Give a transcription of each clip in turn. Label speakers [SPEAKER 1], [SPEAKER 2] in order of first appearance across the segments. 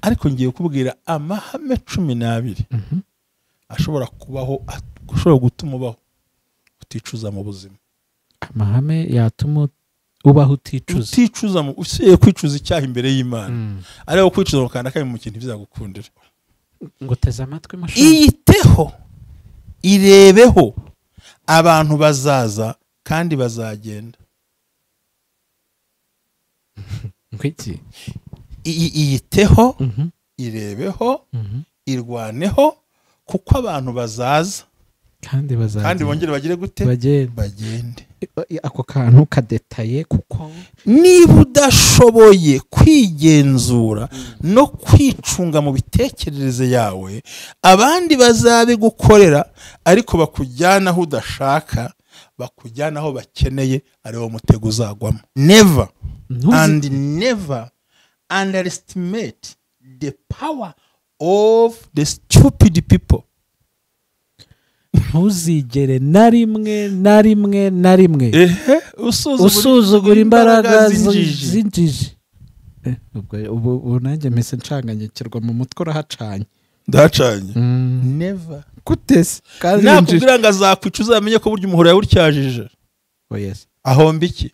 [SPEAKER 1] Ariko ngiye kukubwira amahame 12 ashobora kubaho, ashobora gutuma ubaho uticuza mu buzima.
[SPEAKER 2] Amahame yatuma ubaho uticuza.
[SPEAKER 1] Uticuza usiye kwicuza icyaha imbere y'Imana. Ariko kwicuza mukanda kabi mu kintu bizagukundira.
[SPEAKER 2] Ngo teze amatwi mashaka.
[SPEAKER 1] Iyiteho, irebeho, abantu bazaza kandi bazagenda.
[SPEAKER 2] Ngwiki?
[SPEAKER 1] Iyiteho, irebeho, irwaneho, kuko abantu bazaza
[SPEAKER 2] kandi bazagenda.
[SPEAKER 1] Kandi bongere bagire gute? Bagende.
[SPEAKER 2] Ako kantu kadetaye kuko
[SPEAKER 1] niba udashoboye kwigenzura no kwicunga mu bitekerereze yawe, abandi bazabigukorera ariko bakujyana aho udashaka, bakujyana aho bakeneye, ariwo mutego uzagwamo. Never and never underestimate the power of the stupid people.
[SPEAKER 2] Ntuzigere na rimwe na rimwe na rimwe usuzugura imbaraga z'injiji. Ubu nanjye mpise nshanganyikirwa mu mutwe, urahacanye.
[SPEAKER 1] Ndahacanye. Never.
[SPEAKER 2] Gute se?
[SPEAKER 1] Nakubwira ngo azakwica uzamenye ko burya umuhoro yawutyajije.
[SPEAKER 2] Oh yes.
[SPEAKER 1] Ahomba iki?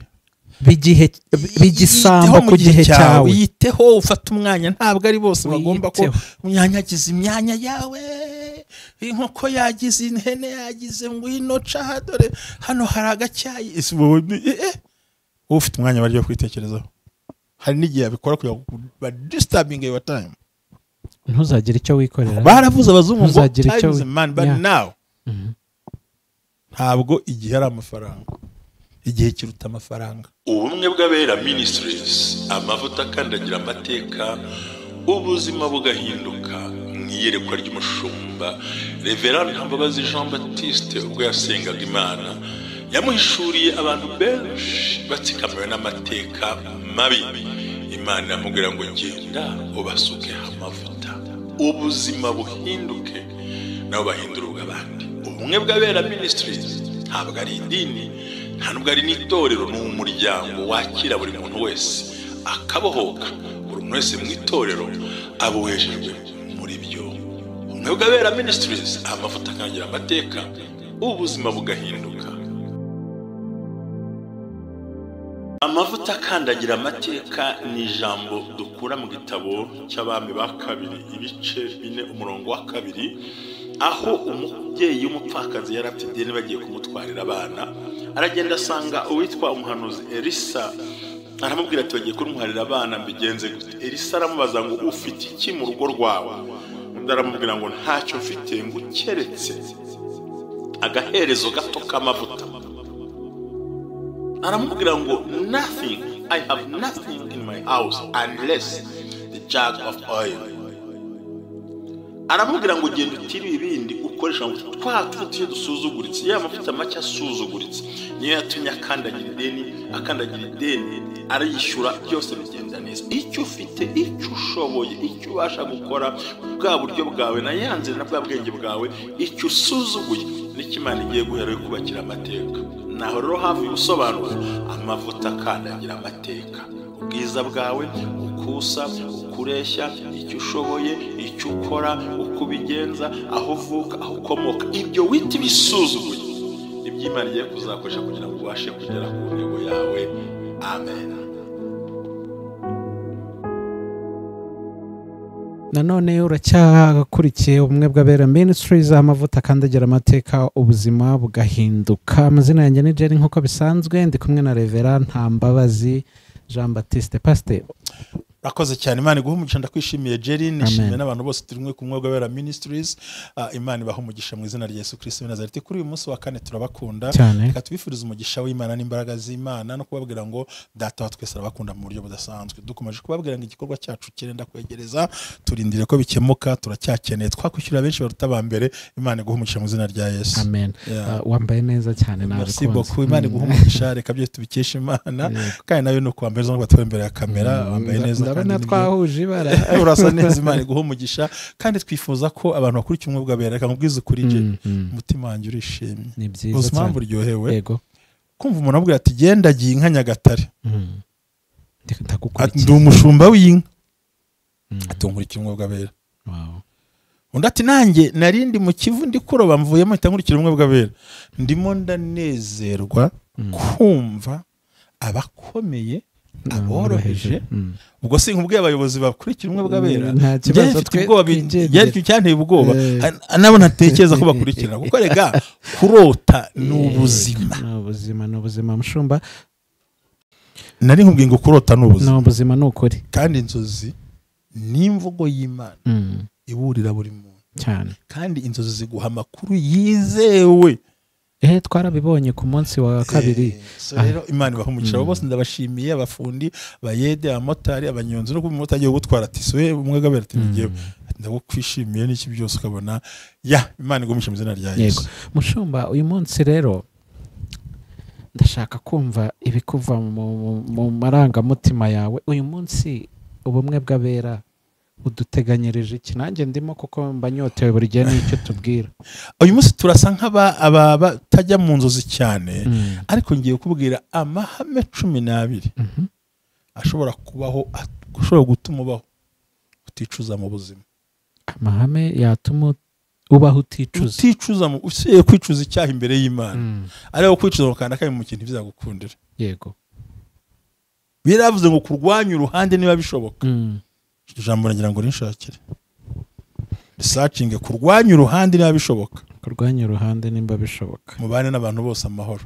[SPEAKER 2] Bigisambo ku gihe cyawe.
[SPEAKER 1] Yiteho, ufata umwanya, ntabwo ari bose bagomba ko unyanyagiza imyanya yawe. Inkoko yagize, ihene yagize, ngwino ca dore hano hari agacyayi. Ufite umwanya baryo kwitekerezaho. Hari n'igihe abikora kugira ngo ba disturbing your time.
[SPEAKER 2] Ntuzagire icyo wikorera.
[SPEAKER 1] Baravuze abazungu ngo time is money, but now ntabwo igihe ari amafaranga. Igihe kiruta amafaranga.
[SPEAKER 3] Ubumwe bw'Abera Ministries, amavuta akandagira amateka, ubuzima bugahinduka. Iyerekwa ry'umushumba Reverend Ntambabazi Jean Baptiste ubwo yasengaga Imana, yamuhishuriye abantu benshi batsikamiwe n'amateka mabi. Imana iramubwira ngo genda ubasuke amavuta, ubuzima buhinduke, nabo bahindura ubw'abandi. Ubumwe bw'Abera Ministries ntabwo ari idini, nta nubwo ari n'itorero, ni umuryango wakira buri muntu wese akabohoka. Buri muntu wese mu itorero abohejejwe muri byo. Ubumwe bw'Abera Ministries, amavuta akangira amateka, ubuzima bugahinduka. Amavuta akandagira amateka ni ijambo dukura mu gitabo cy'Abami ba kabiri ibice 4 umurongo wa 2, aho umubyeyi w'umupfakazi yari afite ideni bagiye kumutwarira abana, aragenda asanga uwitwa umuhanuzi Elisa, aramubwira ati bagiye kuntwarira abana mbigenze gute? Elisa aramubaza ngo ufite iki mu rugo rwawe? Undi aramubwira ngo ntacyo mfite, ngo keretse agaherezo gato k'amavuta. Aramubwira ngo nothing, I have nothing in my house unless the jug of oil. Aramubwira ngo genda utire ibindi ukoresha ngo twa tuti dusuzuguritse, ya mavuta make asuzuguritse niyo yatumye akandagira ideni, akandagira ideni arayishyura, byose bigenda neza. Icyo ufite, icyo ushoboye, icyo ubasha gukora, bwa buryo bwawe na yanze na bwa bwenge bwawe, icyo usuzuguye nicyo Imana igiye guhera kubakira amateka. Naho rero hafi ubusobanuro, amavuta akandagira amateka, ubwiza bwawe, ukusa, ukureshya, icyo ushoboye, icyo ukora, uko ubigenza, aho uvuka, aho ukomoka, ibyo wita ibisuzuguye ibyo Imana igiye kuzakoresha kugira ngo ubashe kugera ku ntego yawe. Amen.
[SPEAKER 2] Nanone uracyakurikiye Ubumwe bw'Abera Ministries, amavuta akandagira amateka, ubuzima bugahinduka. Amazina yanjye ni Jerry nkuko bisanzwe, ndi kumwe na Reverend Ntambabazi Jean Baptiste. Pastor,
[SPEAKER 1] Urakoze cyane, Imana iguhe umugisha. Ndakwishimiye Jerry, nishimiye n'abantu bose turi kumwe ku Bumwe bw'Abera Ministries. Imana ibahe umugisha mu izina rya Yesu Kristo w'i Nazareti. Kuri uyu munsi wa kane turabakunda, reka tubifurize umugisha w'Imana n'imbaraga z'Imana, no kubabwira ngo Data wa twese arabakunda mu buryo budasanzwe. Dukomeje kubabwira ngo igikorwa cyacu kirenda kwegereza, turindire ko bikemuka, turacyakeneye, twakwishyura benshi baruta ba mbere. Imana iguhe umugisha mu izina rya Yesu.
[SPEAKER 2] Amen. Wambaye neza cyane,
[SPEAKER 1] nabikunze. Merci beaucoup. Imana iguhe umugisha, reka byose tubikeshe Imana. Kandi nawe nuko wambaye neza, ngo imbere ya kamera wambaye neza.
[SPEAKER 2] Ndabona twahuje ibara.
[SPEAKER 1] Urasa neza, Imana iguhe umugisha. Kandi twifuza ko abantu bakurikiye Ubumwe bw'Abera, reka nkubwize ukuri je, umutima wanjye urishimye.
[SPEAKER 2] Ni byiza
[SPEAKER 1] cyane. Impamvu uryohewe,
[SPEAKER 2] yego,
[SPEAKER 1] kumva umuntu abwira ati genda giye inka Nyagatare, ndi umushumba w'inka, Ati nkurikira ubumwe bw'abera. Undi ati nanjye narindi mu Kivu ndi kuroba mvuyemo mpita nkurikira ubumwe bw'abera. Ndimo ndanezerwa kumva abakomeye aboroheje. Ubwo sinkubwiye abayobozi bakurikira ubumwe bw'abera, njye mfite ubwoba, byari cyanteye ubwoba, nabo ntatekereza ko bakurikira, kuko rega kurota ni ubuzima.
[SPEAKER 2] Ni ubuzima, ni ubuzima mushumba.
[SPEAKER 1] Nari nkubwiye ngo kurota ni ubuzima.
[SPEAKER 2] Ni ubuzima, ni ukuri.
[SPEAKER 1] Kandi inzozi ni imvugo y'Imana iburira buri muntu
[SPEAKER 2] cyane,
[SPEAKER 1] kandi inzozi ziguha amakuru yizewe.
[SPEAKER 2] Twarabibonye ku munsi wa kabiri.
[SPEAKER 1] So rero Imana ibaha umugisha bose, ndabashimiye abafundi, abayede, abamotari, abanyonzi, no kumumotari agiye gutwara ati soye umwe gabera ati ngiye ndagukwishimiye n'iki byose ukabona ya Imana igumisha mu izina rya Yesu.
[SPEAKER 2] Mushumba, uyu munsi rero ndashaka kumva ibikuva mu marangamutima yawe. Uyu munsi ubumwe bw'abera uduteganyirije iki? Nanjye ndimo kuko mba nyotewe buri gihe n'icyo tubwira.
[SPEAKER 1] Uyu munsi turasa nk'abatajya mu nzozi cyane, ariko ngiye kubwira amahame 12 ashobora kubaho, ashobora gutuma ubaho uticuza mu buzima.
[SPEAKER 2] Amahame yatuma ubaho uticuza.
[SPEAKER 1] Uticuza, usiye kwicuza icyaha imbere y'Imana, ariko kwicuza ukanda kabi mu kintu bizagukundira.
[SPEAKER 2] Yego.
[SPEAKER 1] Biravuze ngo kurwanya uruhande niba bishoboka. Ijambo nagira ngo rinshakire researching, kurwanya uruhande niba bishoboka.
[SPEAKER 2] Kurwanya uruhande nimba bishoboka,
[SPEAKER 1] mubane n'abantu bose amahoro.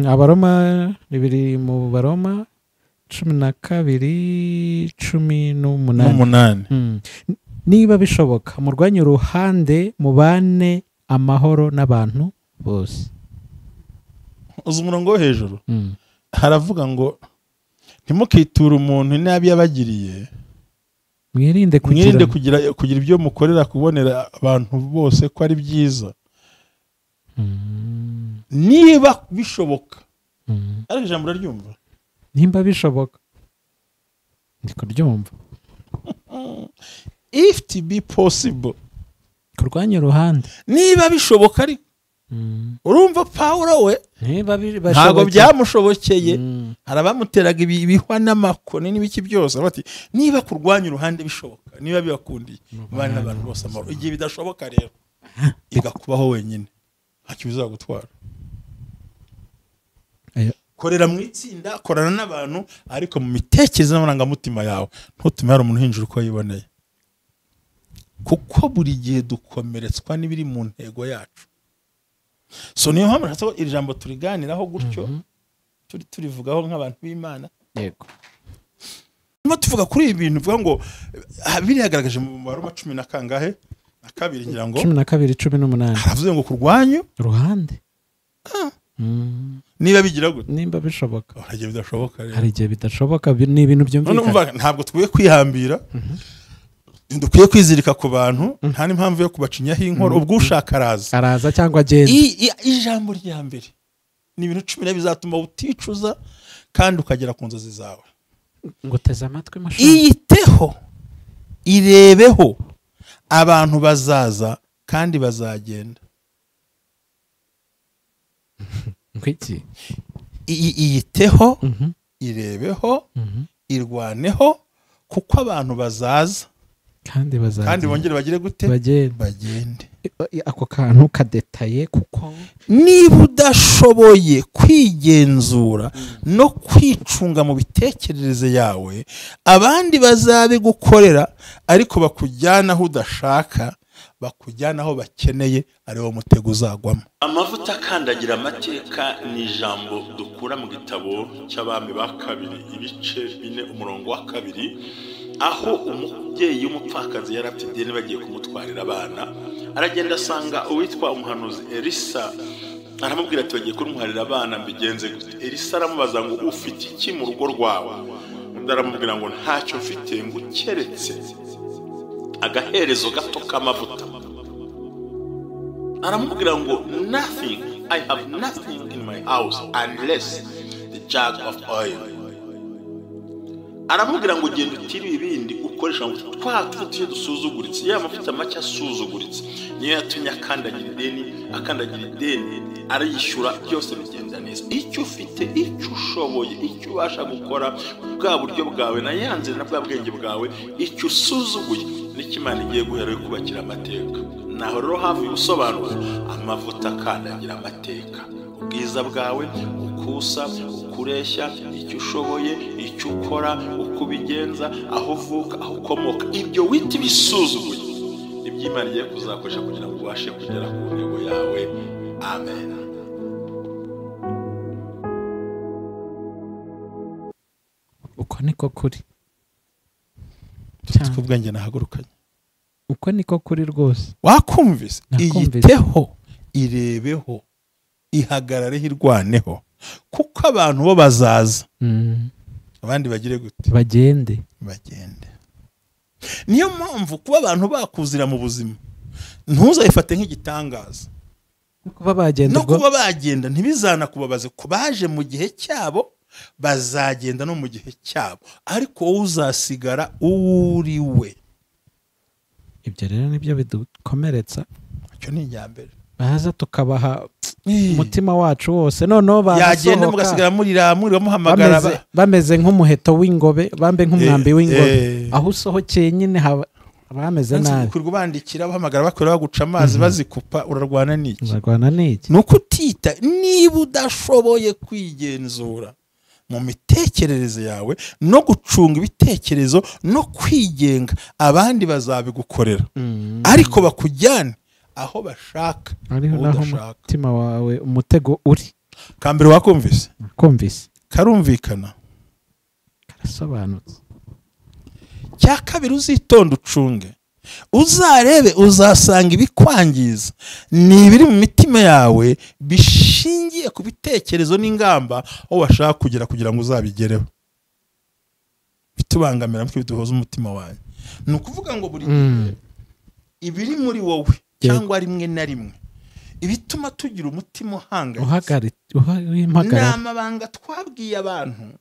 [SPEAKER 2] Abaroma bibiri mu Baroma 12:18. Niba bishoboka murwanye uruhande, mubane amahoro n'abantu bose.
[SPEAKER 1] Uzi umurongo wo hejuru haravuga ngo ntimukiture umuntu inabi yabagiriye,
[SPEAKER 2] mwirinde
[SPEAKER 1] kugira ibyo mukorera kubonera abantu bose ko ari byiza. Niba bishoboka. Ariko ijambo uraryumva?
[SPEAKER 2] Nimba bishoboka ndi kuryumva.
[SPEAKER 1] If to be possible,
[SPEAKER 2] kurwanya uruhande
[SPEAKER 1] niba bishoboka. Ariko urumva Pawulo we ntabwo byamushobokeye, hari abamuteraga ibihwa n'amakoni n'ibiki byose, bati niba kurwanya uruhande bishoboka, niba bibakundiye mubane n'abantu bose amahoro. Igihe bidashoboka rero igakubaho wenyine, ntacyo bizagutwara. Korera mu itsinda, korana n'abantu, ariko mu mitekerereze n'amarangamutima yawe ntutume hari umuntu uhinjira uko yiboneye, kuko buri gihe dukomeretswa n'ibiri mu ntego yacu. So niyo mpamvu nashatse ko iri jambo turiganiraho gutyo, turivugaho nk'abantu b'Imana.
[SPEAKER 2] Yego.
[SPEAKER 1] Turimo tuvuga kuri ibi bintu bivuga ngo biriyagaragaje mu Baroma 10 na kangahe na kabiri ngira ngo
[SPEAKER 2] 12:18.
[SPEAKER 1] Haravuze ngo kurwanya
[SPEAKER 2] uruhande.
[SPEAKER 1] Niba bigira gute?
[SPEAKER 2] Nimba bishoboka.
[SPEAKER 1] Hari igihe bidashoboka rero.
[SPEAKER 2] Hari igihe bidashoboka, ni ibintu byumvikana.
[SPEAKER 1] Ntabwo tukwiye kwihambira. Dukwiye kwizirika ku bantu, nta n'impamvu yo kubacinyaho inkoro. Ubwo ushaka araza.
[SPEAKER 2] Araza cyangwa agenda.
[SPEAKER 1] Ijambo rya mbere ni ibintu 10 bizatuma uticuza kandi ukagera ku nzozi zawe.
[SPEAKER 2] Ngo teze amatwi mushumba.
[SPEAKER 1] Iyiteho, irebeho, abantu bazaza kandi bazagenda.
[SPEAKER 2] Ngwiki?
[SPEAKER 1] Iyiteho, irebeho, irwaneho, kuko abantu bazaza
[SPEAKER 2] kandi bazaza,
[SPEAKER 1] kandi bongere bagire gute? Bagende.
[SPEAKER 2] Ako kantu kadetaye, kuko
[SPEAKER 1] niba udashoboye kwigenzura no kwicunga mu bitekerereze yawe, abandi bazabigukorera, ariko bakujyana aho udashaka, bakujyana aho bakeneye, ari wo mutego uzagwamo. Amavuta akandagira amateka ni ijambo dukura mu gitabo cy'Abami ba kabiri ibice 4 umurongo wa 2, aho umubyeyi w'umupfakazi yari afite ideni bagiye kumutwarira abana, aragenda asanga uwitwa umuhanuzi Elisa, aramubwira ati bagiye kumutwarira abana mbigenze gute? Elisa aramubaza ngo ufite iki mu rugo rwawe? Undi aramubwira ngo ntacyo mfite, ngo keretse agaherezo gato k'amavuta. Aramubwira ngo nothing, I have nothing in my house unless the jug of oil. Aramubwira ngo genda utire ibindi ukoresha ngo twa tuti dusuzuguritse, ya mavuta make asuzuguritse niyo yatumye akandagira ideni
[SPEAKER 3] akandagira ideni arayishyura, byose bigenda neza. Icyo ufite, icyo ushoboye, icyo ubasha gukora, bwa buryo bwawe na ya nzira na bwa bwenge bwawe, icyo usuzuguye nicyo Imana igiye guhera yo kubakira amateka. Naho rero hafi ubusobanuro, amavuta akandagira amateka, ubwiza bwawe, ukusa, ukureshya, icyo ushoboye, icyo ukora, uko ubigenza, aho uvuka, aho ukomoka, ibyo wita ibisuzuguye ibyo Imana igiye kuzakoresha kugira ngo ubashe kugera ku ntego yawe. Amen.
[SPEAKER 2] Uko niko kuri.
[SPEAKER 1] Twubwenge nahagurukanye.
[SPEAKER 2] Uko niko kuri rwose.
[SPEAKER 1] Wakumvise? Iyiteho, irebeho, ihagarareho, irwaneho, kuko abantu bo bazaza. Abandi bagire gute?
[SPEAKER 2] Bagende.
[SPEAKER 1] Bagende. Niyo mpamvu kuba abantu bakuzira mu buzima ntuzayifate nk'igitangaza.
[SPEAKER 2] Kuba bagenda,
[SPEAKER 1] no kuba bagenda ntibizana kubabaze, kubaje mu gihe cyabo bazagenda no mu gihe cyabo, ariko wowe uzasigara uriwe.
[SPEAKER 2] Ibyo rero nibyo bidukomeretsa.
[SPEAKER 1] Icyo ni icyambere.
[SPEAKER 2] Baza tukabaha umutima wacu wose, noneho
[SPEAKER 1] yagenda mugasigara murira muhamagara
[SPEAKER 2] bameze nk'umuheto w'ingobe, bambe nk'umwambi w'ingobe, aho usohokeye nyine haba bameze nabi.
[SPEAKER 1] Kurirwa bandikira bahamagara bakora baguca amazi bazikupa, urarwana n'iki?
[SPEAKER 2] Urarwana n'iki?
[SPEAKER 1] Nuko utita, niba udashoboye kwigenzura mu mitekerereze yawe no gucunga ibitekerezo no kwigenga, abandi bazabigukorera, ariko bakujyane aho bashaka,
[SPEAKER 2] ariho naho umutima wawe umutego uri.
[SPEAKER 1] Kambere wakumvise?
[SPEAKER 2] Kumvise.
[SPEAKER 1] Karumvikana,
[SPEAKER 2] karasobanutse.
[SPEAKER 1] Cya kabiri, uzitonda ucunge, uzarebe, uzasanga ibikwangiza ni ibiri mu mitima yawe bishingiye ku bitekerezo n'ingamba aho washaka kugera kugira ngo uzabigereho. Bitubangamira mutwe biduhoza umutima wawe. Ni ukuvuga ngo buri gihe ibiri muri wowe cyangwa rimwe na rimwe ibituma tugira umutima uhangayitse, ni amabanga twabwiye abantu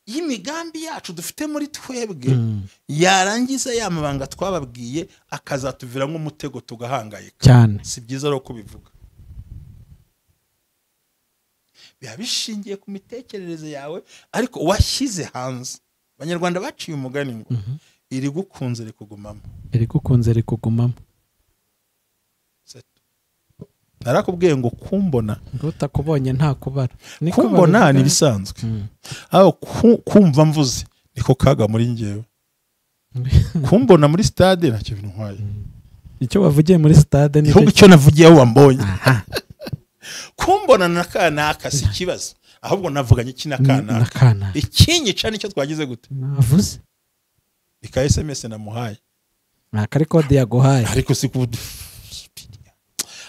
[SPEAKER 1] y'imigambi yacu dufite muri twebwe, yarangiza ya mabanga twababwiye akazatuvira nk'umutego tugahangayika. Si byiza rero kubivuga. Biba bishingiye ku mitekerereze yawe, ariko washyize hanze. Abanyarwanda baciye umugani ngo irigukunze rikugumamo.
[SPEAKER 2] Irigukunze rikugumamo.
[SPEAKER 1] Narakubwiye ngo kumbona
[SPEAKER 2] ngo utakubonye nta kubara.
[SPEAKER 1] Kumbona ni bisanzwe, aho kumva mvuze niko kaga muri ngewe. Kumbona muri stade ntacyo bintwaye.
[SPEAKER 2] Icyo wavugiye muri stade
[SPEAKER 1] ni icyo navugiye aho wambonye. Kumbona na kanaka si ikibazo, ahubwo navuganye iki na kanaka. Ikinyica nicyo twagize gute?
[SPEAKER 2] Navuze
[SPEAKER 1] ika SMS namuhaye.
[SPEAKER 2] Nakari kode yaguhaye.
[SPEAKER 1] Ariko si ku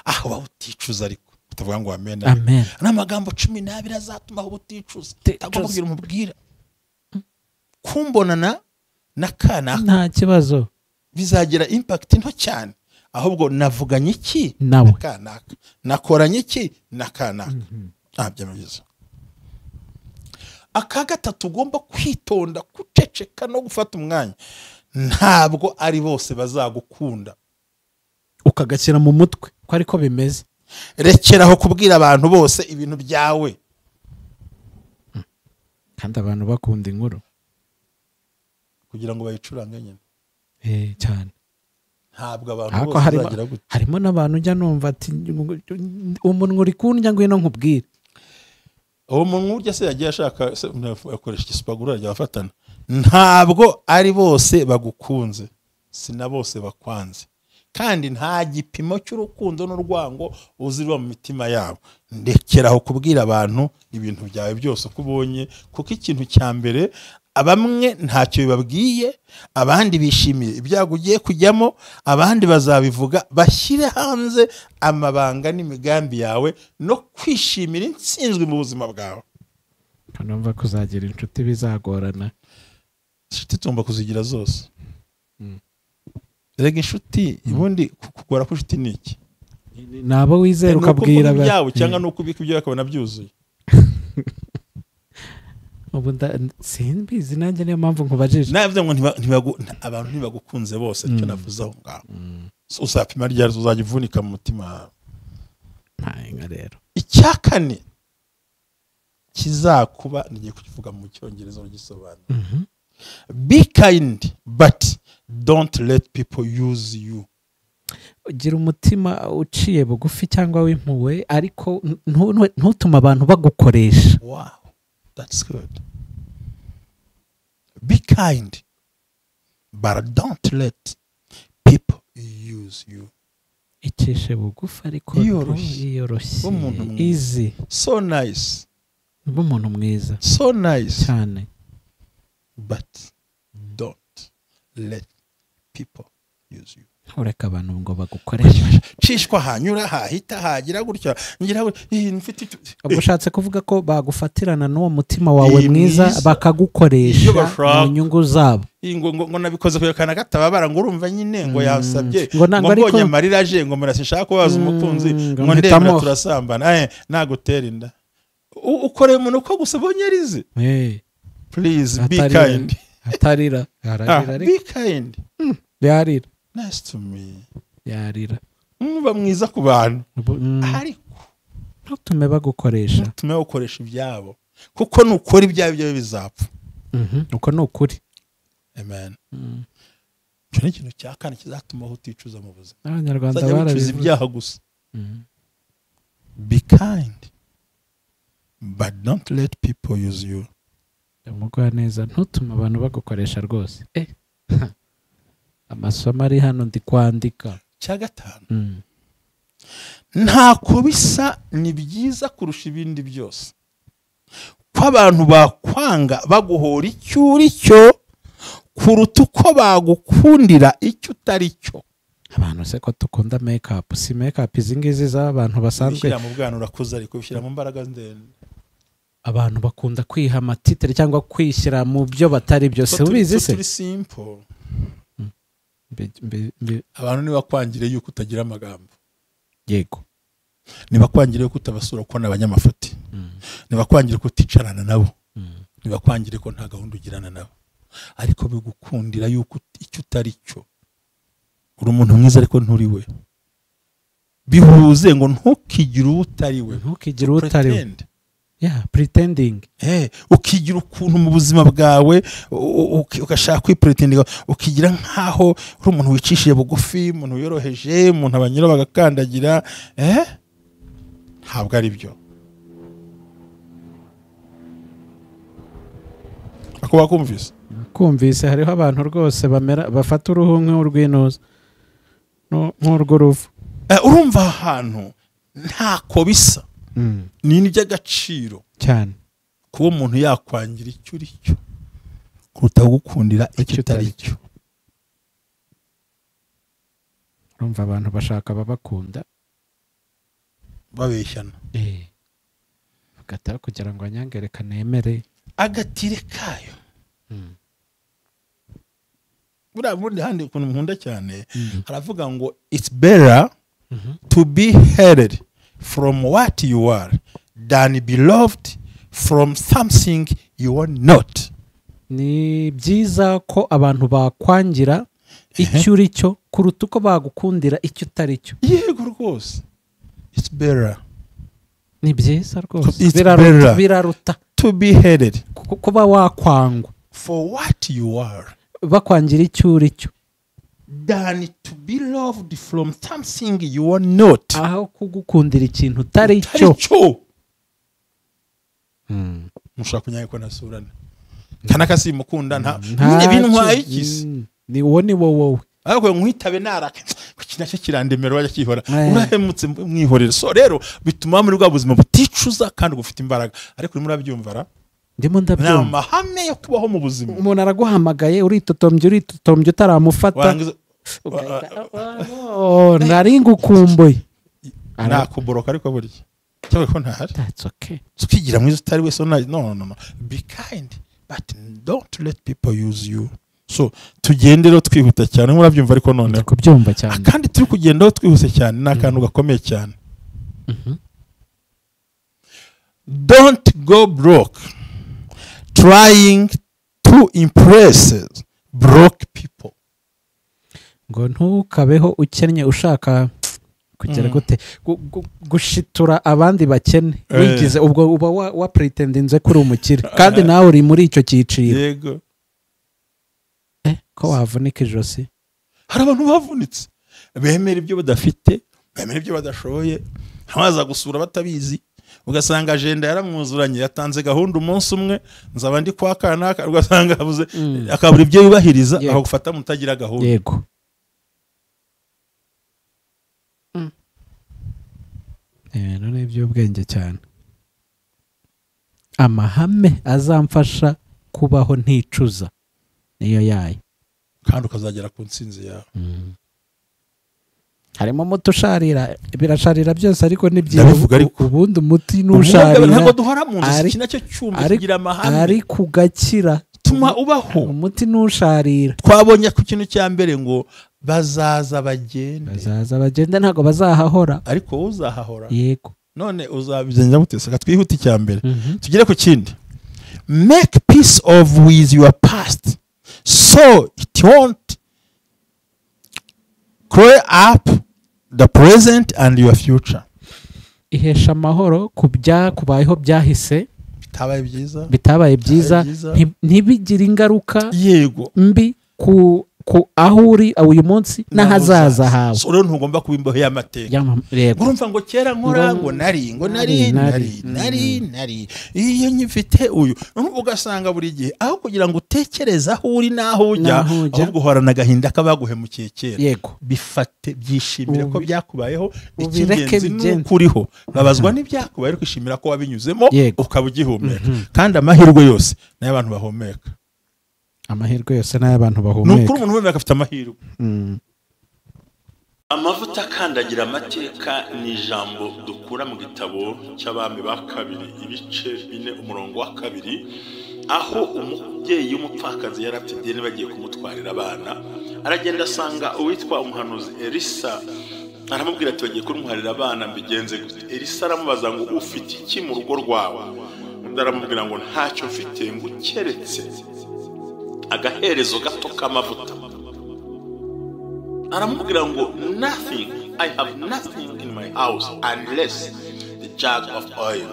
[SPEAKER 1] aho uticuza, ariko utavuga ngo amen.
[SPEAKER 2] Amen.
[SPEAKER 1] N'amagambo 12 azatuma aho uticuza. Tagomba kugira umubwira. Kumbonana na kanaka
[SPEAKER 2] nta kibazo,
[SPEAKER 1] bizagira impact nto cyane, ahubwo navuganye iki
[SPEAKER 2] na
[SPEAKER 1] kanaka, nakoranye iki na kanaka. Byiza. Aka gatatu ugomba kwitonda, kuceceka no gufata umwanya. Ntabwo ari bose bazagukunda.
[SPEAKER 2] Ukagashyira mu mutwe ko ariko bimeze.
[SPEAKER 1] Rekeraho kubwira abantu bose ibintu byawe.
[SPEAKER 2] Kandi abantu bakunda inkuru
[SPEAKER 1] kugira ngo bayicurange nyine.
[SPEAKER 2] Cyane.
[SPEAKER 1] Ntabwo abantu bose bazagira gute.
[SPEAKER 2] Harimo n'abantu njya numva ati umuntu uri kundya ngwino nkubwire.
[SPEAKER 1] Uwo muntu urya se yagiye ashaka akoresha igisupagura rya bafatana. Ntabwo ari bose bagukunze, si na bose bakwanze. Kandi nta gipimo cy'urukundo n'urwango uzirwa mu mitima yabo. Ndekeraho kubwira abantu ibintu byawe byose uko ubonye, kuko ikintu cya mbere abamwe ntacyo bibabwiye, abandi bishimiye ibyago ugiye kujyamo, abandi bazabivuga. Bashyire hanze amabanga n'imigambi yawe no kwishimira intsinzwi mu buzima bwawe.
[SPEAKER 2] Numva kuzagira inshuti bizagorana.
[SPEAKER 1] Inshuti tugomba kuzigira zose. Erega inshuti ubundi kugora ko inshuti ni iki?
[SPEAKER 2] Nabo wizera ukabwira
[SPEAKER 1] ibyawe cyangwa nuko ubika ibyo bakabona byuzuye.
[SPEAKER 2] Ubu simbizi nanjye niyo mpamvu nkubajije.
[SPEAKER 1] Navuze ngo abantu ntibagukunze bose, icyo navuze aho ngaho. Uzapima ryari uzajya uvunika mu mutima.
[SPEAKER 2] Nta rero.
[SPEAKER 1] Icya kane kizakuba, ngiye kukivuga mu Cyongereza ugisobanura. Be kind but don't let people use you.
[SPEAKER 2] Ugira umutima uciye bugufi cyangwa w'impuhwe, ariko ntutume abantu bagukoresha.
[SPEAKER 1] Wow, that's good. Be kind but don't let people use you.
[SPEAKER 2] Icishe bugufi ariko yiyoroshye. Easy.
[SPEAKER 1] So nice.
[SPEAKER 2] Umuntu mwiza.
[SPEAKER 1] So nice.
[SPEAKER 2] Cyane.
[SPEAKER 1] But don't let people use you.
[SPEAKER 2] Ureka abantu ngo bagukoreshe.
[SPEAKER 1] Cishwa hanyura hahita hagira gutya ngira mfite.
[SPEAKER 2] Ubwo ushatse kuvuga ko bagufatirana n'uwo mutima wawe mwiza bakagukoresha mu nyungu zabo.
[SPEAKER 1] Ngo nabikoze kuyakana katababara, ngo urumva nyine ngo yasabye ngo mbonye amarira aje, ngo murasishaka kubaza umukunzi, ngo ndemera turasambana, nagutera inda. Ukoreye umuntu uko gusa ubonye arize. Please be kind.
[SPEAKER 2] Atarira.
[SPEAKER 1] Be kind.
[SPEAKER 2] Yarira.
[SPEAKER 1] Nice to me.
[SPEAKER 2] Yarira.
[SPEAKER 1] Muba mwiza ku bantu. Ariko
[SPEAKER 2] ntutume bagukoresha.
[SPEAKER 1] Ntutume bagukoresha ibyabo. Kuko nukora ibyabo ibyawe bizapfa.
[SPEAKER 2] Uko ni ukuri.
[SPEAKER 1] Amen. Icyo ni ikintu cya kane kizatuma uticuza mu buzima.
[SPEAKER 2] Abanyarwanda barabivuze
[SPEAKER 1] ibyaha gusa. Be kind but don't let people use you.
[SPEAKER 2] Umugwaneza ntutume abantu bagukoresha rwose. Amasomo ari hano ndi kwandika.
[SPEAKER 1] Cya gatanu. Ntako bisa ni byiza kurusha ibindi byose ko abantu bakwanga baguhora icyo uri cyo kuruta uko bagukundira icyo utari cyo.
[SPEAKER 2] Abantu se ko tukunda make up, si make up izi ngizi z'abantu basanzwe.
[SPEAKER 1] Bishyira mu bwana urakuza, ariko bishyira mu mbaraga ndende.
[SPEAKER 2] Abantu bakunda kwiha amatitre cyangwa kwishyira mu byo batari byo, se ubizi se?
[SPEAKER 1] Turi simple. Abantu nibakwangire yuko utagira amagambo.
[SPEAKER 2] Yego.
[SPEAKER 1] Nibakwangire yuko utabasura ko n'abanyamafuti. Nibakwangire ko uticarana nabo. Nibakwangire ko nta gahunda ugirana nabo. Ariko bigukundira yuko icyo utari cyo. Uri umuntu mwiza ariko nturi we. Bihuze ngo ntukigire utari we.
[SPEAKER 2] Ntukigire utari we. Yeah, pretending.
[SPEAKER 1] Ukigira ukuntu mu buzima bwawe ugashaka kwipretendinga, ukigira nkaho uri umuntu wicishije bugufi, umuntu wiyoroheje, umuntu abanyura bagakandagira, ntabwo ari byo. Akuba kumvise?
[SPEAKER 2] Kumvise hariho abantu rwose bamera bafata uruhu nk'urw'intuza nk'urw'uruvu.
[SPEAKER 1] Urumva ahantu ntako bisa. Ni iby'agaciro
[SPEAKER 2] cyane
[SPEAKER 1] kuba umuntu yakwangira icyo uri cyo kuruta gukundira icyo utari cyo.
[SPEAKER 2] Urumva abantu bashaka babakunda
[SPEAKER 1] babeshyana,
[SPEAKER 2] bagataha kugira ngo anyangereka nemere
[SPEAKER 1] agatire kayo. Buriya bundi handi ukuntu nkunda cyane haravuga ngo it's better to be hated from what you are than beloved from something you are not.
[SPEAKER 2] Ni byiza ko abantu bakwangira icyo uri cyo kuruta uko bagukundira icyo utari cyo.
[SPEAKER 1] Yego rwose. It's better.
[SPEAKER 2] Ni byiza rwose. Biraruta
[SPEAKER 1] to be hated,
[SPEAKER 2] kuba wakwangwa
[SPEAKER 1] for what you are,
[SPEAKER 2] bakwangira icyo uri cyo,
[SPEAKER 1] than to be loved from something you are not.
[SPEAKER 2] Aho kugukundira ikintu utari cyo.
[SPEAKER 1] Mushaka kunyanya ko nasurana. Kanaka simukunda nta nyine bintwaye ikisi.
[SPEAKER 2] Ni wo ni wowe.
[SPEAKER 1] Ariko nkwitabe naraka. Kuki nacyo kirandemera wajya kihora. Urahemutse mwihorera. So rero bituma muri bwa buzima buticuza kandi gufite imbaraga. Ariko urimo urabyumva ra?
[SPEAKER 2] Ndimo ndabyumva.
[SPEAKER 1] Amahame yo kubaho mu buzima.
[SPEAKER 2] Umuntu araguhamagaye uritotombye utaramufata. Nari ngukumbuye.
[SPEAKER 1] Nakuboroka ariko burya. Cyangwa ko ntahari.
[SPEAKER 2] That's okay.
[SPEAKER 1] Tukigira mwiza utari wese. No no no. Be kind but don't let people use you. So tugende rero twihuta cyane murabyumva ariko none
[SPEAKER 2] kubyumva cyane.
[SPEAKER 1] Kandi turi kugendaho twihuse cyane ni akantu gakomeye cyane. Don't go broke trying to impress broke people.
[SPEAKER 2] Ngo ntukabeho ukennye ushaka Kugera gute gushitura abandi bakene wigize ubwo uba wa pretendinze kuri umukire kandi nawe uri muri icyo cyiciro.
[SPEAKER 1] Yego.
[SPEAKER 2] Ko wavunika ijosi.
[SPEAKER 1] Hari abantu bavunitse bemera ibyo badafite, bemera ibyo badashoboye, ntabaza gusura batabizi, ugasanga agenda yaramwuzuranye, yatanze gahunda umunsi umwe nzaba ndi kwa kanaka, ugasanga abuze akabura ibyo yubahiriza, akagufata mutagira gahunda.
[SPEAKER 2] Yego. None iby'ubwenge cyane. Amahame azamfasha kubaho nticuza niyo yayo,
[SPEAKER 1] kandi ukazagera ku ntsinzi yawe.
[SPEAKER 2] Harimo umuti usharira, birasharira byose ariko ni byiza. Ubundi umuti n'usharira
[SPEAKER 1] ntabwo duhora mu nzu, iki nacyo cyumba kigira amahame,
[SPEAKER 2] ariko ugakira
[SPEAKER 1] tuma ubaho.
[SPEAKER 2] Umuti n'usharira
[SPEAKER 1] twabonye ku kintu cya mbere ngo bazaza bagende,
[SPEAKER 2] bazaza bagende, ntabwo bazahahora,
[SPEAKER 1] ariko wowe uzahahora.
[SPEAKER 2] Yego.
[SPEAKER 1] None uzabigenza gute? Saka twihute icya mbere tugere ku kindi. Make peace of with your past so it won't clear up the present and your future.
[SPEAKER 2] Ihesha amahoro ku byakubayeho byahise
[SPEAKER 1] bitabaye byiza,
[SPEAKER 2] ntibigire ingaruka
[SPEAKER 1] yego
[SPEAKER 2] mbi ku aho uri uyu munsi n'ahazaza hawe.
[SPEAKER 1] So rero ntugomba kuba imbohe y'amateka. Urumva ngo kera nkora ngo nari ngo nari nari nari nari iyo nyifite uyu, ugasanga buri gihe aho kugira ngo utekereze aho uri n'aho ujya, ahubwo uhorana agahinda k'abaguhemukiye kera.
[SPEAKER 2] Yego.
[SPEAKER 1] Bifate, byishimire ko byakubayeho, icy'ingenzi ni ukuriho. Babazwa n'ibyakubaye ariko ishimira ko wabinyuzemo ukaba ugihumeka. Kandi amahirwe yose nayo abantu bahumeka.
[SPEAKER 2] Amahirwe yose n'abantu bahumeka.
[SPEAKER 1] Nukuri umuntu wemera afite amahirwe.
[SPEAKER 3] Amavuta akandagira amateka ni ijambo dukura mu gitabo cy'Abami ba kabiri ibice 4 umurongo wa 2, aho umubyeyi w'umupfakazi yari afite ideni bagiye kumutwarira abana, aragenda asanga uwitwa umuhanuzi Elisa, aramubwira ati bagiye kumutwarira abana mbigenze gute? Elisa aramubaza ngo ufite iki mu rugo rwawe? Undi aramubwira ngo ntacyo mfite, ngo keretse agaherezo gato k'amavuta. Aramubwira ngo nothing, I have nothing in my house unless the jug of oil.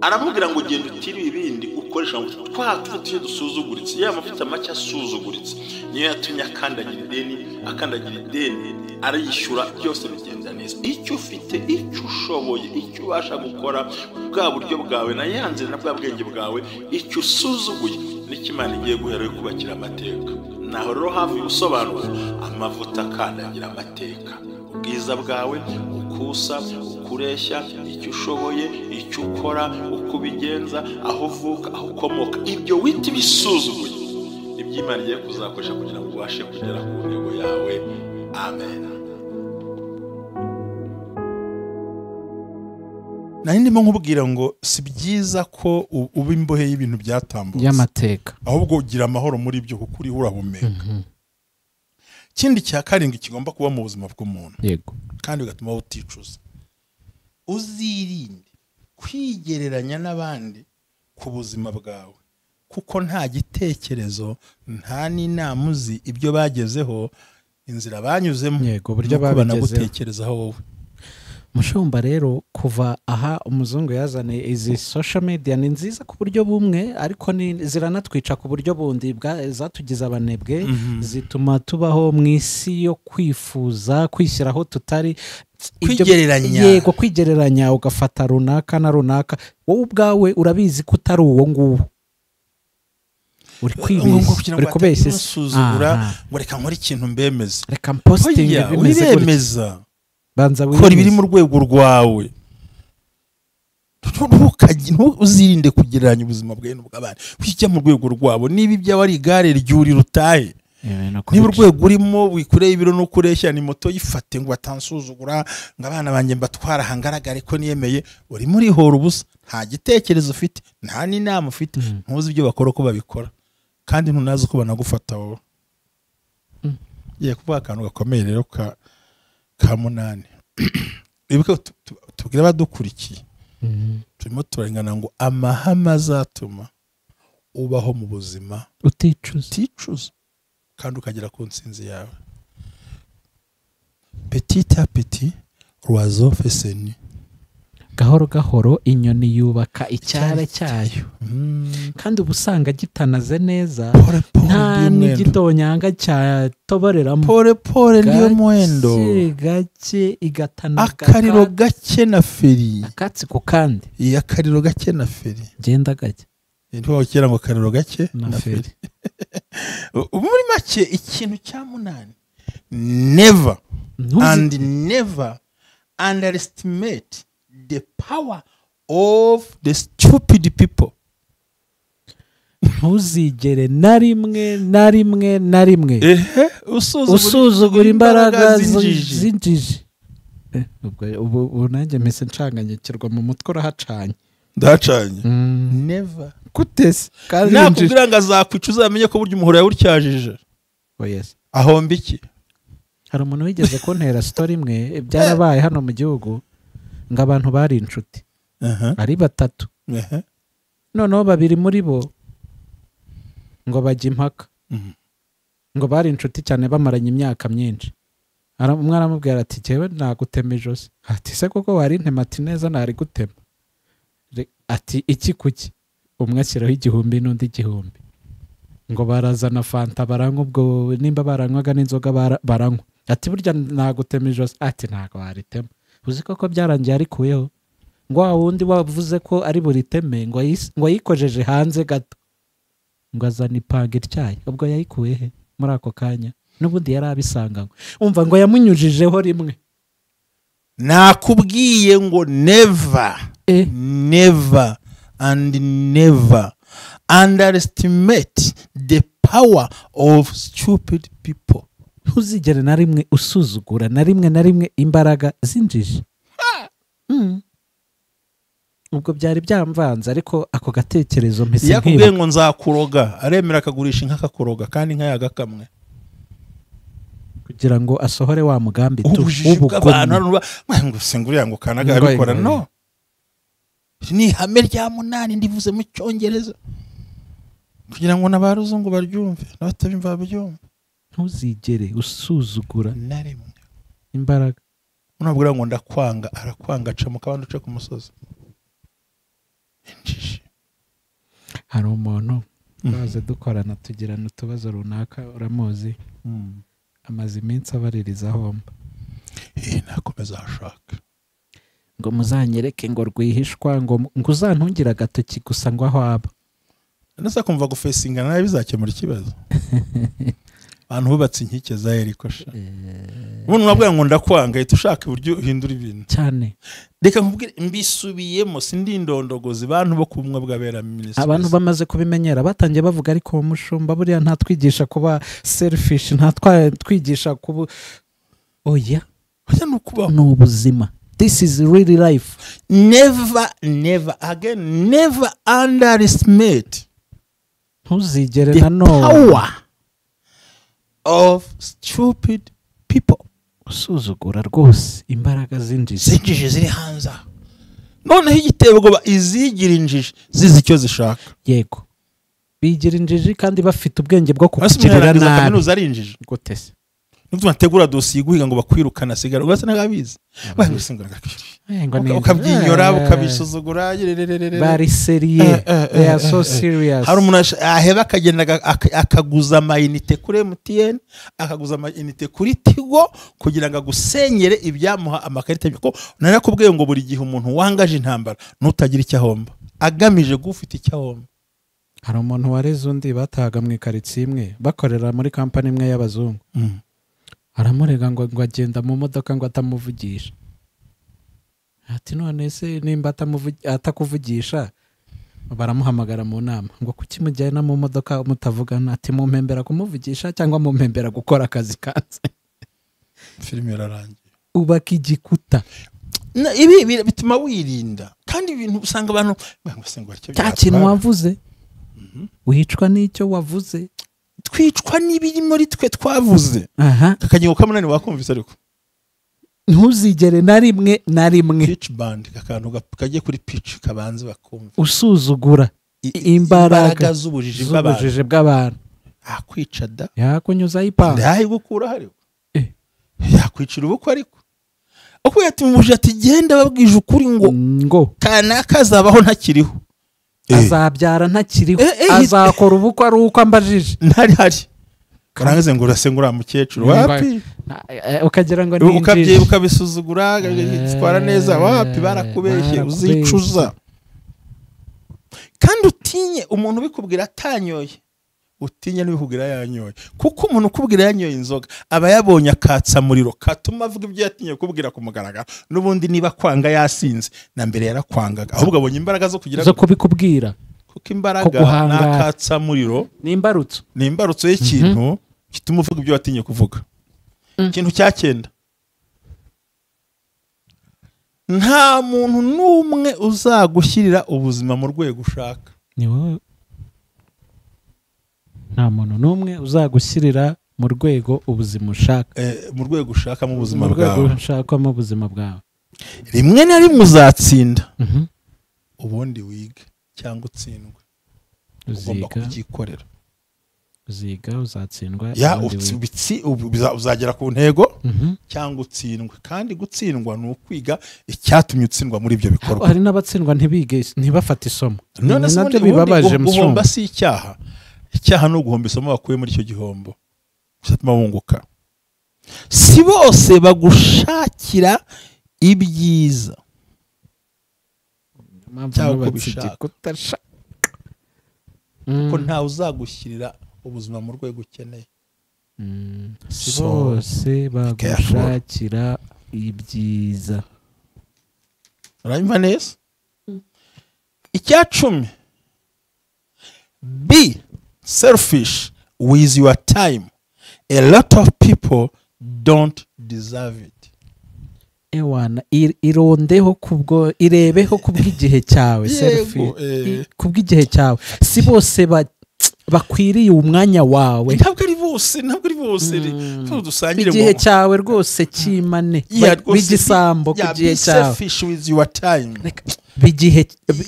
[SPEAKER 3] Aramubwira ngo genda utire ibindi ukoresha ngo twa tuti dusuzuguritse, ya mavuta make asuzuguritse niyo yatumye akandagira ideni, arayishyura, byose bigenda neza. Icyo ufite, icyo ushoboye, icyo ubasha gukora, bwa buryo bwawe na yanze na bwa bwenge bwawe, icyo usuzuguye nicyo Imana igiye guhera yo kubakira amateka. Naho rero hafi ubusobanuro, amavuta akandagira amateka, ubwiza bwawe, ukusa, ukureshya, icyo ushoboye, icyo ukora, uko ubigenza, aho uvuka, aho ukomoka, ibyo wita ibisuzuguye ibyo Imana igiye kuzakoresha kugira ngo ubashe kugera ku ntego yawe. Amen.
[SPEAKER 1] Nari ndimo nkubwira ngo si byiza ko uba imbohe y'ibintu byatambutse
[SPEAKER 2] y'amateka,
[SPEAKER 1] ahubwo ugira amahoro muri byo kuko uriho urahumeka. Ikindi cya karindwi kigomba kuba mu buzima bw'umuntu,
[SPEAKER 2] yego,
[SPEAKER 1] kandi bigatuma uticuza, uzirinde kwigereranya n'abandi ku buzima bwawe, kuko nta gitekerezo nta n'inama uzi ibyo bagezeho, inzira banyuzemo,
[SPEAKER 2] yego, buryo
[SPEAKER 1] banagutekerezaho wowe.
[SPEAKER 2] Mushumba rero kuva aha umuzungu yazane izi social media ni nziza ku buryo bumwe, ariko ni ziranatwica ku buryo bundi, zatugize abanebwe, zituma tubaho mu isi yo kwifuza kwishyiraho tutari,
[SPEAKER 1] kwigereranya.
[SPEAKER 2] Yego, kwigereranya, ugafata runaka na runaka, wowe ubwawe urabizi ko utari uwo nguwo, uri kwibeshya, uri kubeshya,
[SPEAKER 1] usuzugura ngo reka nkore ikintu mbemeze,
[SPEAKER 2] reka mpostinge bimeze gutya.
[SPEAKER 1] Banza kora ibiri mu rwego rwawe, uzirinde kugereranya ubuzima bwawe n'ubw'abandi, kujya mu rwego rwabo. Niba ibyawe ari igare ryuri rutahe, niba urwego urimo wikoreye ibiro n'ukureshya ni moto yifate ngo batansuzugura, ngo abana banjye mbatwara ahangaragare ko niyemeye, urimo urihora ubusa, nta gitekerezo ufite, nta n'inama ufite, ntuzi ibyo bakora uko babikora, kandi ntunazi uko banagufata wowe. Ngiye kuvuga akantu gakomeye rero ka munani. Wibuke tubwire abadukurikiye, turimo turarengana ngo amahame azatuma ubaho mu buzima uticuza kandi ukagera ku ntsinzi yawe. Petit à petit l'oiseau fait ses nids.
[SPEAKER 2] Gahoro gahoro inyoni yubaka icyare cyayo. Kandi uba usanga gitanaze neza, nta n'igitonyanga cyatoboreramo.
[SPEAKER 1] Pole pole niyo mwendo,
[SPEAKER 2] gake igatanaga,
[SPEAKER 1] akariro gake na feri,
[SPEAKER 2] akatsi ku kandi.
[SPEAKER 1] Iya akariro gake na feri,
[SPEAKER 2] genda gake,
[SPEAKER 1] ntibakira ngo akariro gake na feri. Muri make ikintu cya munani, never and never underestimate the power of the stupid people.
[SPEAKER 2] Ntuzigere na rimwe na rimwe na rimwe usuzugura imbaraga z'injiji. Ubu nanjye mpise nshanganyikirwa mu mutwe, urahacanye.
[SPEAKER 1] Ndahacanye. Never.
[SPEAKER 2] Gute se?
[SPEAKER 1] Nakubwira ngo azakwica uzamenye ko burya umuhoro yawutyajije.
[SPEAKER 2] Oh yes.
[SPEAKER 1] Ahomba iki?
[SPEAKER 2] Hari umuntu wigeze kuntera story imwe byarabaye hano mu gihugu, ngo abantu bari inshuti ari batatu, noneho babiri muri bo ngo bajya impaka, ngo bari inshuti cyane bamaranye imyaka myinshi. Umwe aramubwira ati jyewe nagutema ijosi. Ati se koko wari intema? Ati neza nari gutema. Ati iki kuki? Umwe ashyiraho 1000 n'undi 1000. Ngo barazana fanta baranywa, ubwo nimba baranywaga n'inzoga baranywa. Ati burya nagutema ijosi. Ati ntago waritema. Uzi koko byarangiye arikuyeho. Ngo wa wundi wavuze ko ari buriteme ngo yikojeje hanze gato, ngo azana ipanga ityaye. Ubwo yayikuye he muri ako kanya? N'ubundi yari abisanganywe. Umva ngo yamunyujijeho rimwe.
[SPEAKER 1] Nakubwiye ngo never, never and never underestimate the power of stupid people.
[SPEAKER 2] Ntuzigere na rimwe usuzugura na rimwe na rimwe imbaraga z'injiji. Ubwo byari byamvanze, ariko ako gatekerezo mpise nkiba.
[SPEAKER 1] Yakubwiye ngo nzakuroga, aremera akagurisha inka akakuroga, kandi inka yagakamwe,
[SPEAKER 2] kugira ngo asohore wa mugambi tu.
[SPEAKER 1] Ubugome ngo singuriya ngo kanaga abikora. No, ni ihame rya munani ndivuze mu Cyongereza kugira ngo n'abaruzungu baryumve n'abatabimva babyumve.
[SPEAKER 2] Ntuzigere usuzugura
[SPEAKER 1] na rimwe
[SPEAKER 2] imbaraga.
[SPEAKER 1] Unabwira ngo ndakwanga, arakwanga, aca mu kabande uce ku musozi. Injiji.
[SPEAKER 2] Hari umuntu twaze dukorana tugirana utubazo runaka, uramuzi, amaze iminsi abaririza homba.
[SPEAKER 1] Nakomeza ashaka
[SPEAKER 2] ngo muzanyereke ngo rwihishwa, ngo uzantungira agatoki gusa ngo aho aba.
[SPEAKER 1] Nasa kumva gufesinga nawe bizakemura ikibazo. Abantu bubatse inkike za Yeriko sha. Umuntu wabwira ngo ndakwanga, ahita ushaka uburyo uhindura ibintu
[SPEAKER 2] cyane.
[SPEAKER 1] Reka nkubwire, mbisubiyemo, sindi indondogozi, bantu bo kumwe bw'abera ministries.
[SPEAKER 2] Abantu bamaze kubimenyera batangiye bavuga ariko mushumba buriya ntatwigisha kuba selfish, ntatwigisha kuba oya.
[SPEAKER 1] Oya ni ukubaho,
[SPEAKER 2] ni ubuzima. This is really life.
[SPEAKER 1] Never, never again, never underestimate
[SPEAKER 2] Ntuzigere
[SPEAKER 1] the
[SPEAKER 2] nanone
[SPEAKER 1] power of stupid people.
[SPEAKER 2] Usuzugura rwose imbaraga z'injiji.
[SPEAKER 1] Z'injiji ziri hanze. Noneho igitebo izigira injiji zizi icyo zishaka.
[SPEAKER 2] Yego. Bigira injiji kandi bafite ubwenge bwo kukugirira nabi.
[SPEAKER 1] Kaminuza ari injiji.
[SPEAKER 2] Gute se?
[SPEAKER 1] Nutuma tegura dosiye guhiga ngo bakwirukana sigara ugasa n'abizi. Ukabyinyora ukabisuzugura.
[SPEAKER 2] Bari seriye. They are so serious.
[SPEAKER 1] Hari umuntu aheba akagenda akaguza amayinite kuri MTN, akaguza amayinite kuri Tigo kugira ngo agusenyere ibyamuha amakarita. Ko narakubwiye ngo buri gihe umuntu wangaje intambara nutagira icyo ahomba, agamije gufite icyo ahomba.
[SPEAKER 2] Hari umuntu wareze undi batahaga mu ikaritsiye imwe, bakorera muri kampani imwe y'abazungu. Aramurega ngo agenda mu modoka ngo atamuvugisha. Ati none se nimba atakuvugisha, baramuhamagara mu nama ngo kuki mujyana mu modoka mutavugana? Ati mumpembera kumuvugisha cyangwa mumpembera gukora akazi kanze.
[SPEAKER 1] Filime irarangiye.
[SPEAKER 2] Ubaka igikuta.
[SPEAKER 1] Ibi bituma wirinda. Kandi ibintu usanga abantu
[SPEAKER 2] cya kintu wavuze, wicwa n'icyo wavuze,
[SPEAKER 1] twicwa n'ibiri muri twe twavuze. Akagingo kamunani wakumvise ariko
[SPEAKER 2] ntuzigere na rimwe na rimwe
[SPEAKER 1] pitch band, akantu kagiye kuri pitch kabanze bakumva.
[SPEAKER 2] Usuzugura imbaraga
[SPEAKER 1] z'ubujiji
[SPEAKER 2] bw'abantu.
[SPEAKER 1] Akwica da
[SPEAKER 2] yakunyuza ipanga
[SPEAKER 1] ndayigukura hariho. Yakwicira ubukwe ariko uko yatumuje ati genda babwije ukuri ngo kanaka azabaho ntakiriho,
[SPEAKER 2] azabyara ntakiriho, azakora ubukwe ari uko ambajije
[SPEAKER 1] ntari hari. Karangize ngo urase ngo uriya mukecuru wapi,
[SPEAKER 2] ukagira ngo ni
[SPEAKER 1] ukabye ukabisuzugura twara neza wapi, barakubeshye uzicuza. Kandi utinye umuntu ubikubwira atanyoye, utinye n'ubikubwira yanyoye, kuko umuntu ukubwira yanyoye inzoga aba yabonye akatsa muriro katuma avuga ibyo yatinye kubwira ku mugaragaro. N'ubundi niba kwanga yasinze na mbere yarakwangaga, ahubwo abonye imbaraga zo kugira
[SPEAKER 2] zo kubikubwira,
[SPEAKER 1] kuko imbaraga n'akatsa muriro
[SPEAKER 2] ni imbarutso,
[SPEAKER 1] ni imbarutso y'ikintu gituma uvuga ibyo watinye kuvuga. Ikintu cya 9, nta muntu n'umwe uzagushyirira ubuzima mu rwego ushaka.
[SPEAKER 2] Ni wowe. Nta muntu n'umwe uzagushyirira mu rwego ubuzima ushaka,
[SPEAKER 1] mu rwego ushakamo ubuzima bwawe,
[SPEAKER 2] mu rwego ushakamo ubuzima bwawe.
[SPEAKER 1] Rimwe na rimwe uzatsinda, ubundi wige cyangwa utsindwe, ugomba kubyikorera.
[SPEAKER 2] Uziga uzatsindwa,
[SPEAKER 1] uzagera ku ntego cyangwa utsindwe. Kandi gutsindwa ni ukwiga icyatumye utsindwa muri ibyo bikorwa.
[SPEAKER 2] Hari n'abatsindwa ntibige, ntibafate isomo. Nabyo bibabaje.
[SPEAKER 1] Guhomba si icyaha, icyaha ni uguhomba isomo wakuye muri icyo gihombo bizatuma wunguka. Si bose bagushakira ibyiza cyangwa kubishaka, kuko ntawe uzagushyirira ubuzima mu rwego ukeneye.
[SPEAKER 2] Si bose bagushakira ibyiza.
[SPEAKER 1] Uranyumva neza? Icya 10, be selfish with your time. A lot of people don't deserve it.
[SPEAKER 2] Ewana irondeho kubwo, irebeho kubw'igihe cyawe, selfish kubw'igihe cyawe. Si bose bakwiriye umwanya wawe.
[SPEAKER 1] Ntabwo ari bose, ntabwo ari bose. Dusangire
[SPEAKER 2] igihe cyawe rwose kimane, bigisambo ku gihe cyawe.
[SPEAKER 1] Selfish with your time.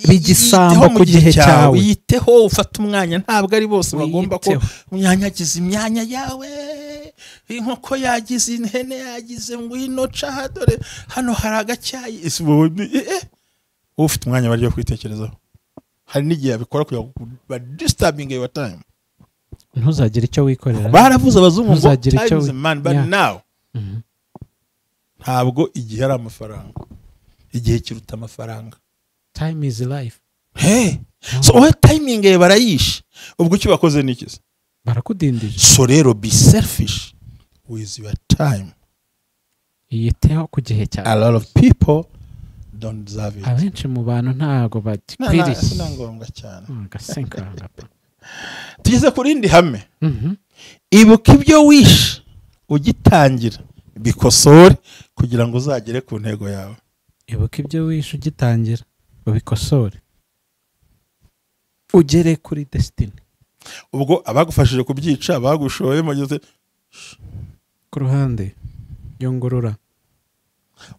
[SPEAKER 2] Bigisambo ku gihe cyawe.
[SPEAKER 1] Yiteho ufata umwanya. Ntabwo ari bose bagomba ko unyanyagiza imyanya yawe. Inkoko yagize, ihene yagize, ngwino ca dore hano hari agacyayi. Ufite umwanya baryo kwitekerezaho. Hari n'igihe abikora kugira ngo ba disturbing your time.
[SPEAKER 2] Ntuzagire icyo wikorera.
[SPEAKER 1] Baravuze abazungu ngo time is money, but now ntabwo igihe ari amafaranga, igihe kiruta amafaranga.
[SPEAKER 2] Time is life.
[SPEAKER 1] Hey, so wowe timing yawe barayishe, ubwo icyo bakoze ni iki?
[SPEAKER 2] Barakudindije.
[SPEAKER 1] So rero be selfish with your time.
[SPEAKER 2] Yiteho ku gihe cyawe.
[SPEAKER 1] A lot of people don't deserve it.
[SPEAKER 2] Abenshi mu bantu ntago bagikwiriye.
[SPEAKER 1] Si ngombwa cyane. Tugeze ku rindi hame. Ibuka ibyo wishe ugitangira, bikosore kugira ngo uzagere ku ntego yawe.
[SPEAKER 2] Ibuka ibyo wishe ugitangira, ubikosore, ugere kuri destiny.
[SPEAKER 1] Ubwo abagufashije kubyica bagushoye mu
[SPEAKER 2] ku ruhande yongorora.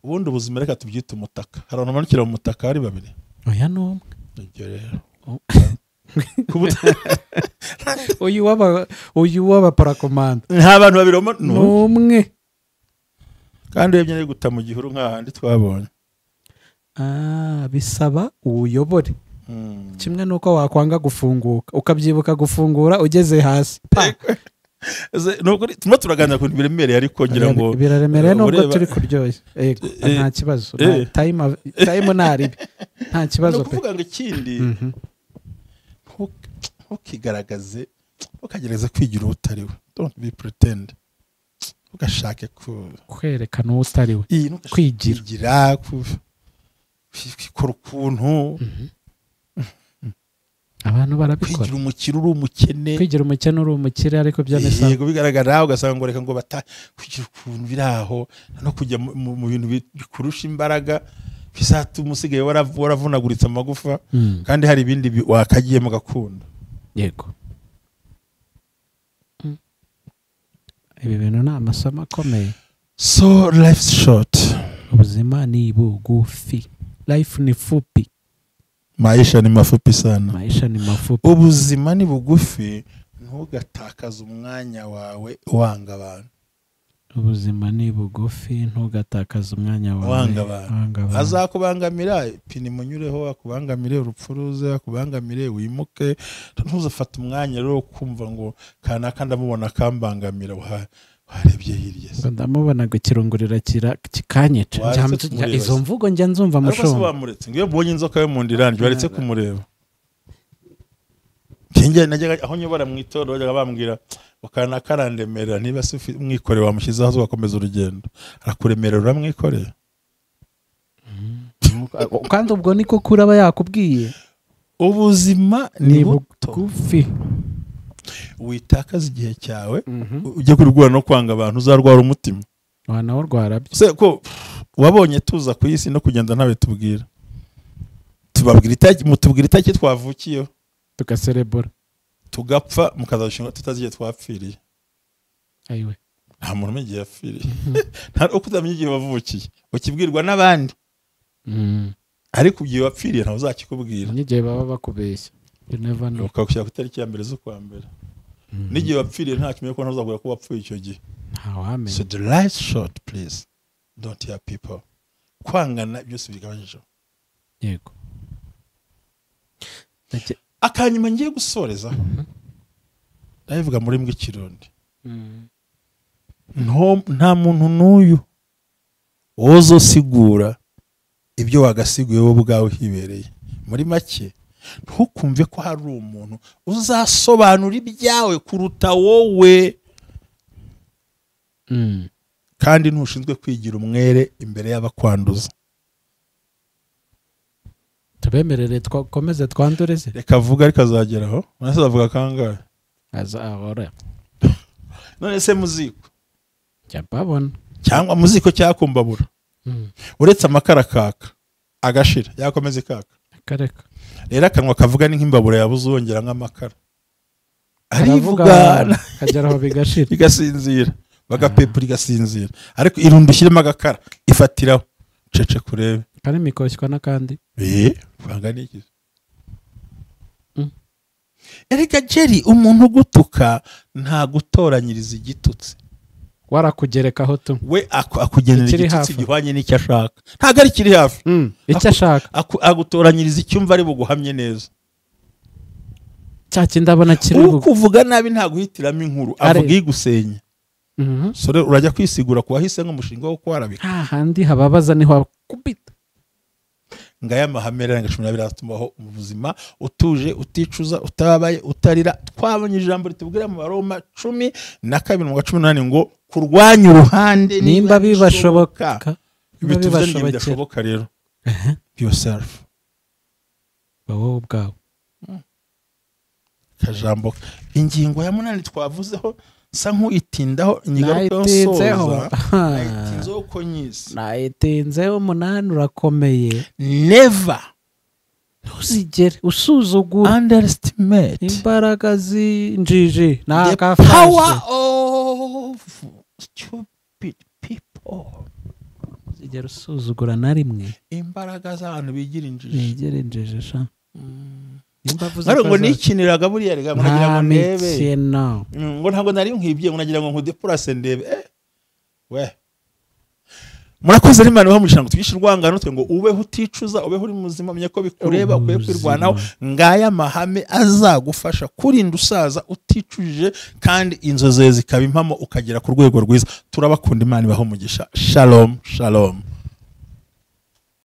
[SPEAKER 1] Ubundi ubuzima reka tubyite umutaka. Hari abantu bamanukira mu mutaka ari babiri.
[SPEAKER 2] Oya ni umwe.
[SPEAKER 1] Ibyo rero.
[SPEAKER 2] Uyu waba parakomanda.
[SPEAKER 1] Nta bantu babiri
[SPEAKER 2] ni umwe.
[SPEAKER 1] Kandi urebye ari guta mu gihuru nk'ahandi twabonye.
[SPEAKER 2] Bisaba uwuyobore. Kimwe nuko wakwanga gufunguka, ukabyibuka gufungura ugeze hasi.
[SPEAKER 1] Turimo turaganira ku bintu biremereye, ariko ngira ngo
[SPEAKER 2] biraremereye nubwo turi kuryoshya. Yego, nta kibazo. Time naribi. Nta kibazo
[SPEAKER 1] pe. Kuvuga ngo ikindi, ntukigaragaze, ntukagerageze kwigira utari we. Don't be pretend. Ugashake
[SPEAKER 2] kwerekana uwo utari we.
[SPEAKER 1] Kwigira, kwikora ukuntu.
[SPEAKER 2] Abantu barabikora.
[SPEAKER 1] Kwigira umukire uri umukene.
[SPEAKER 2] Kwigira umukene uri umukire, ariko byo ni sawa.
[SPEAKER 1] Yego bigaragara, ugasanga ngo reka ngo bata kugira ukuntu biraho no kujya mu bintu bikurusha imbaraga bizatuma usigaye waravunaguritse amagufa, kandi hari ibindi wakagiye mu gakunda.
[SPEAKER 2] Yego. Ibi bintu ni amasomo akomeye.
[SPEAKER 1] So life's short.
[SPEAKER 2] Ubuzima ni bugufi. Life ni fupi.
[SPEAKER 1] Maisha ni mafupi sana.
[SPEAKER 2] Maisha ni mafupi.
[SPEAKER 1] Ubuzima ni bugufi, ntugatakaze umwanya wawe wanga abantu.
[SPEAKER 2] Ubuzima ni bugufi, ntugatakaze umwanya wawe
[SPEAKER 1] wanga abantu. Azakubangamira ipine munyureho, akubangamire urupfu ruze, akubangamire wimuke. Ntuzafate umwanya rero kumva ngo kanaka ndamubona akambangamira, warebye hirya se
[SPEAKER 2] ndamubona gukirungurira kikanyica. Izo mvugo njya nzumva mushumba.
[SPEAKER 1] Bamuretse ngo iyo mbonye inzoka yo mu nda irandya, baretse kumureba. Njye najyaga aho nyobora mu itorero bajyaga bambwira kanaka arandemerera, niba se umwikoreye wamushyizeho ugakomeza urugendo, arakuremerera uramwikoreye.
[SPEAKER 2] Kandi ubwo niko kuraba yakubwiye.
[SPEAKER 1] Ubuzima ni bugufi, witakaza igihe cyawe ujye kurwara no kwanga abantu, uzarwara umutima.
[SPEAKER 2] Nawe urwara byo.
[SPEAKER 1] Se ko wabonye tuza ku isi no kugenda ntawe tubwira, tubabwira itariki, mutubwira itariki twavukiyeho,
[SPEAKER 2] tugaserebura,
[SPEAKER 1] tugapfa, mukazashinga tutazi igihe twapfiriye.
[SPEAKER 2] Ayiwe,
[SPEAKER 1] nta muntu umenya igihe yapfiriye, nta uko utamenya igihe wavukiye, ukibwirwa n'abandi. Ariko igihe wapfiriye ntawe uzakikubwira,
[SPEAKER 2] n'igihe baba bakubeshya. You never know.
[SPEAKER 1] Ukakwishyira ku itariki ya 1 z'ukwa mbere. N'igihe wapfiriye nta kimwe ko ntuzabwira ko wapfuye icyo gihe.
[SPEAKER 2] Ntawamenya.
[SPEAKER 1] So the life short, please don't hear people. Kwangana byose bigabanyije.
[SPEAKER 2] Yego.
[SPEAKER 1] Akanyuma ngiye gusoreza ndabivuga muri mbwe Kirundi. Nta muntu n'uyu wozosigura ibyo wagasiguye wowe ubwawe hibereye. Muri make, ntukumve ko hari umuntu uzasobanura ibyawe kuruta wowe. Kandi ntushinzwe kwigira umwere imbere y'abakwanduza.
[SPEAKER 2] Tubemerere twakomeze twandureze.
[SPEAKER 1] Reka avuga ariko azageraho. None se avuga kangahe?
[SPEAKER 2] Azahora.
[SPEAKER 1] None se muziko
[SPEAKER 2] cyababona
[SPEAKER 1] cyangwa muziko cyakumbabura. Uretse amakara kaka agashira yakomeze kaka.
[SPEAKER 2] Kareka.
[SPEAKER 1] Rero akanwa kavuga ni nk'imbabura yabuze wongera nk'amakara. Arivuga
[SPEAKER 2] kageraho bigashira.
[SPEAKER 1] Bigasinzira. Bagapepura igasinzira. Ariko irunda ushyiremo agakara ifatiraho. Cece kurebe.
[SPEAKER 2] Kandi mikoshywa n'akandi.
[SPEAKER 1] Kwanga ni iki? Erega Jerry, umuntu ugutuka nta gutoranyiriza igitutsi.
[SPEAKER 2] Warakugerekaho tu.
[SPEAKER 1] We akugenera igitutsi gihwanye n'icyo ashaka. Ntago ari kiri hafi.
[SPEAKER 2] Icyo ashaka.
[SPEAKER 1] Agutoranyiriza icyumva ari buguhamye neza.
[SPEAKER 2] Cya kindi abona kiri
[SPEAKER 1] ukuvuga nabi nta guhitiramo inkuru, avuga igusenya. Sore urajya kwisigura kuwahise nk'umushinga wo kwarabika.
[SPEAKER 2] Handi hababaza niho akubita.
[SPEAKER 1] Ngaya amahame rero 12 atumaho mu buzima utuje, uticuza, utababaye, utarira. Twabonye ijambo ritubwira mu Baroma 12:18 ngo kurwanya uruhande
[SPEAKER 2] nimba bibashoboka.
[SPEAKER 1] Bidashoboka rero. Yourself.
[SPEAKER 2] Wowe ubwawe.
[SPEAKER 1] Kajambo ingingo ya 8 twavuzeho sa nkuyitindaho inyigaruka nsoza. Nayitinzeho ko nyisi.
[SPEAKER 2] Nayitinzeho 8 urakomeye.
[SPEAKER 1] Never.
[SPEAKER 2] Ntuzigere usuzugura.
[SPEAKER 1] Underestimate.
[SPEAKER 2] Imbaraga z'injiji nakafashe.
[SPEAKER 1] The power of stupid people.
[SPEAKER 2] Ntuzigere usuzugura na rimwe.
[SPEAKER 1] Imbaraga z'abantu bigira injiji.
[SPEAKER 2] Bigira injiji sha.
[SPEAKER 1] Ngo nikiniraga buriya rega ngo nagira ngo ndebe. Ngo ntabwo nari nkwibye ngo nagira ngo nkudepurase ndebe. We. Murakoze n'Imana ibahe ngo twigishe urwangano twe ngo ubeho uticuza, ubeho uri muzima, umenye ko bikureba, ukwiye kwirwanaho. Ngaya mahame azagufasha kurinda usaza uticujije kandi inzozi zikaba impamo ukagera ku rwego rwiza. Turabakunda, Imana ibahe umugisha. Shalom, shalom.